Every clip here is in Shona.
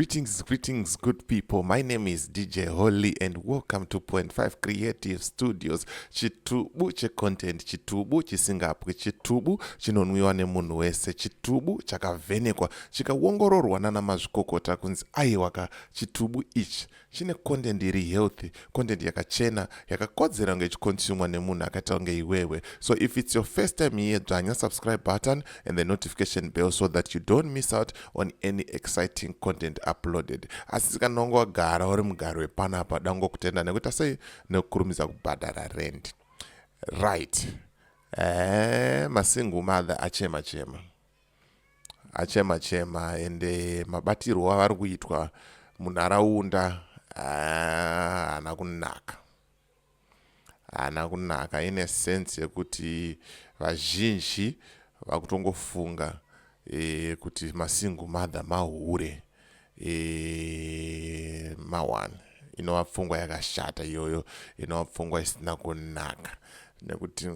Greetings, greetings, good people. My name is DJ Holly and welcome to Point 5 Creative Studios. Chitubu checontent, chitubu chisingapwi, chitubu chinonwiwa nemunhu wese, chitubu chakavhenekwa, chikaongororwa nana mazvikokota kunzi aiwaka chitubu ichi chine content iri healthy, content yakachena, yakakodzera kunge ichiconsumwa nemunhu akaita kunge iwewe. So if it's your first time here, dzvanya subscribe button and the notification bell so that you don't miss out on any exciting content uploaded. Asi kana wanga wagara uri mugari wepanapa, dangokutenda nekuita sei, nekukurumidza kubhadhara rent, right? Masingle mother achema chema, achema chema, ende mabatirwo avari kuitwa munharaunda haana kunaka, haana kunaka, ine sense yekuti vazhinji vakutongofunga kuti masingle mother mahure. Ma1 inova pfungwa yakashata iyoyo, inova pfungwa isina kunaka nekuti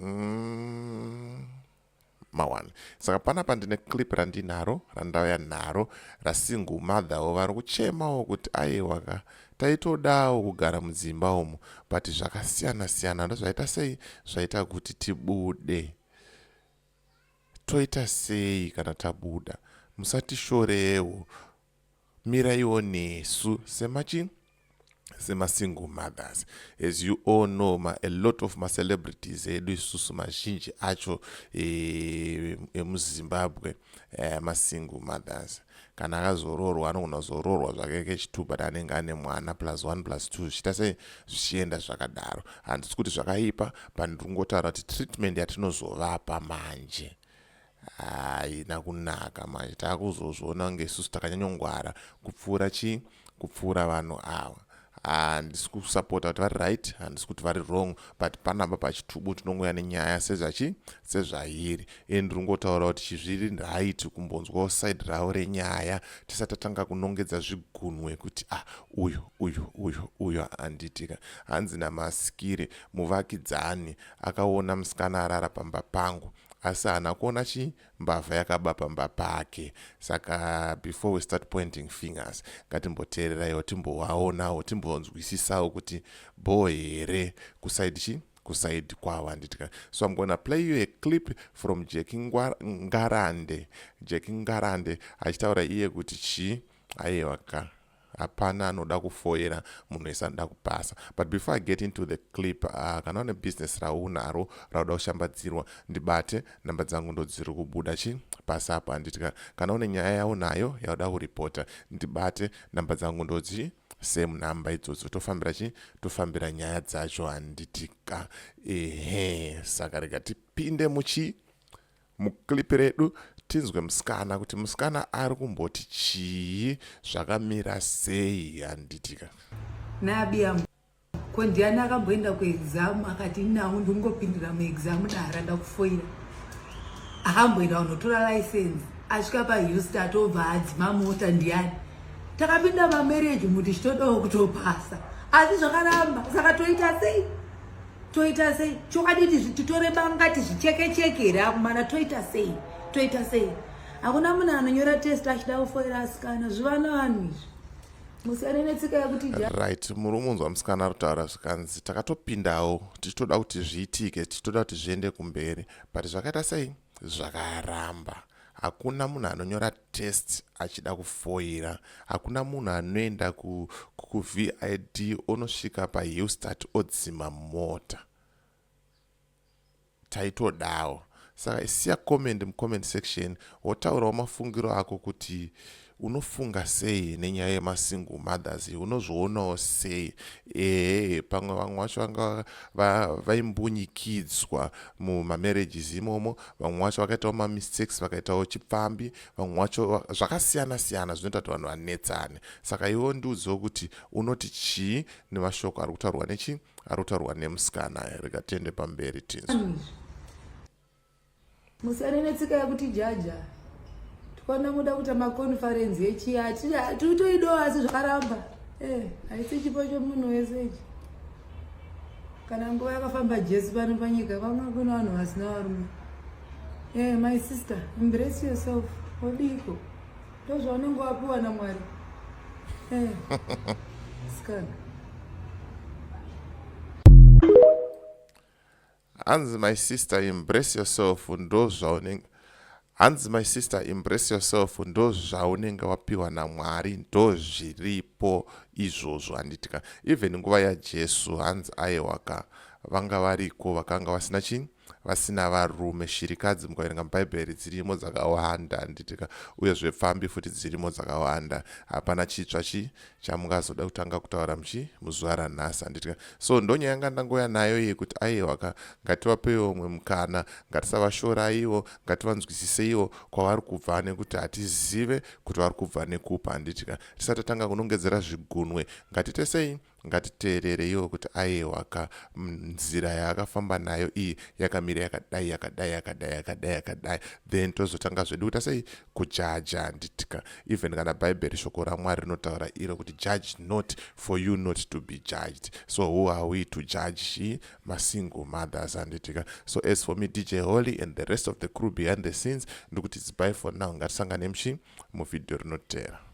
ma1. Saka panapa ndine clip randinaro, randauya naro, rasingle motherwo vari kuchemawo kuti aiwa ka, taitodawo kugara mudzimba umu, but zvakasiyana siyana ndozvaita sei, zvaita kuti tibude. Toita sei kana tabuda? Musatishorewo, miraiwo nesu semachi semasingle mothers. As you all know, a lot of macelebrities edu isusu, mazhinji acho emuZimbabwe, masingle mothers. Kana akazoroorwa, anogona kuzoroorwa zvake kechitu, but anenge ane mwana plus one plus two, zvichiita sei, zvichienda zvakadaro. Handisi kuti zvakaipa, but ndiri kungotaura kuti treatment yatinozovapa manje haina kunaka. Manje taakuzozviona kunge isusu takanyanyongwara kupfuura chii, kupfuura vanhu ava. Handisi kusapota kuti vari right, handisi kuti vari wrong, but panapa pachitubu tinongouya nenyaya sezvachi sezvairi. Ende ndiri kungotaura kuti chizviri right kumbonzwawo side ravo renyaya tisati tatanga kunongedza zvigunwe kuti ah, uyu, uyu, uyu, uyu. Handitika hanzi naMaskiri, muvakidzani akaona musikana arara pamba pangu, asi haana kuona chi mbavha yakaba pamba pake. Saka before we start pointing fingers, ngatimboteereraiwo, timbovaonawo, timbonzwisisawo kuti bo here kuside chi kuside kwavo, handitika? So I'm gonna play you a clip from Jackie Ngarande, Jackie Ngarande achitaura iye kuti chii. Aiwa ka, hapana anoda kufoira, munhu wese anoda kupasa. But before I get into the clip, kana une business raunaro rauda kushambadzirwa, ndibate. Namba dzangu ndo dziri kubuda chi pasi apo, handitika? Kana une nyaya yaunayo yauda kuripota, ndibate. Namba dzangu ndodzi same namba idzodzo. Tofambira chi tofambira nyaya dzacho, handitika? Ehe, saka rega tipinde muclip redu, tinzwe musikana kuti musikana ari kumboti chii, zvakamira sei, handitika? Nabiyangu ko, ndiani akamboenda kuexam akati nawo ndingopindira muexam dara ndakufoira? Akamboenda kunotora license, asvika paHillstart atobva adzima mota, ndiani? Takapinda mamarriage muti tichitodawo kutopasa, asi zvakaramba. Saka toita sei? Toita sei? Chokwadi titore banga tizvicheke cheke here akumana? Toita sei? Toita sei? Hakuna munhu anonyora test achida kufoira asikana. Zvivana vanhu izvi, musiyane netsika yekuti Right, muri munzwa musikana ari kutaura zvikanzi takatopindawo tichitoda kuti zviitike, tichitoda kuti zviende kumberi, but zvakaita sei, zvakaramba. Hakuna munhu anonyora test achida kufoira. Hakuna munhu anoenda kuVID, onosvika paHillstart odzima mota. Taitodawo. Saka isiya comment mucomment section, wotaurawo mafungiro ako kuti unofunga sei nenyaya yemasingle mothers, unozvionawo sei. Ehe, pamwe vamwe vacho vanga vaimbunyikidzwa mumamarriages imomo, vamwe vacho vakaitawo mamistakes, vakaitawo chipfambi, vamwe vacho zvakasiyana siyana zvinoita kuti vanhu vanetsane. Saka iwo ndiudzewo kuti unoti chii nemashoko ari kutaurwa nechi ari kutaurwa nemusikana. Rega tiende pamberi tinzwe. Musiyane netsika yekuti jaja tikaona muda kuita maconference echiya titoidowo, asi zvakaramba. Haisi chipo chomunhu wese ichi. Kana nguva yakafamba Jesu pano panyika, vamwe kuna vanhu vasina varume. My sister, embrace yourself. Odiko, ndozvaunenge wapiwa naMwari. Eh, sikana. Hanzi my sister embrace yourself ndozvaunenge Hanzi my sister embrace yourself ndozvaunenge wapiwa naMwari ndozviripo izvozvo handitika even nguva yaJesu hanzi aiwaka vanga variko vakanga vasina chii vasina varume shirikadzi mukaverenga mubhaibheri dzirimo dzakawanda handitika uyezve pfambi futi dzirimo dzakawanda hapana chitsva chi chamungazoda kutanga kutaura muchi muzuva ranhasi handitika so ndonyaya yanga ndangouya nayo iyi kuti aiwa ka ngativapewo umwe mukana ngatisavashoraiwo ngativanzwisiseiwo kwavari kubva nekuti hatizive kuti vari kubva nekupa handitika tisati tatanga kunongedzera zvigunwe ngatiite sei Ngatiteerereiwo kuti ayewa ka nzira yaakafamba nayo iyi yakamira yakadai yakadai yakadai yakadai yakadai then tozotanga zvedu kuita sei kujaja handitika even kana bhaibheri shoko ramwari rinotaura iro kuti judge not for you not to be judged so who are we to judge she masingle mothers handitika so as for me dj holly and the rest of the crew behind the scenes ndikuti its bye for now ngatisangane muchi muvhidhiyo rinoteera.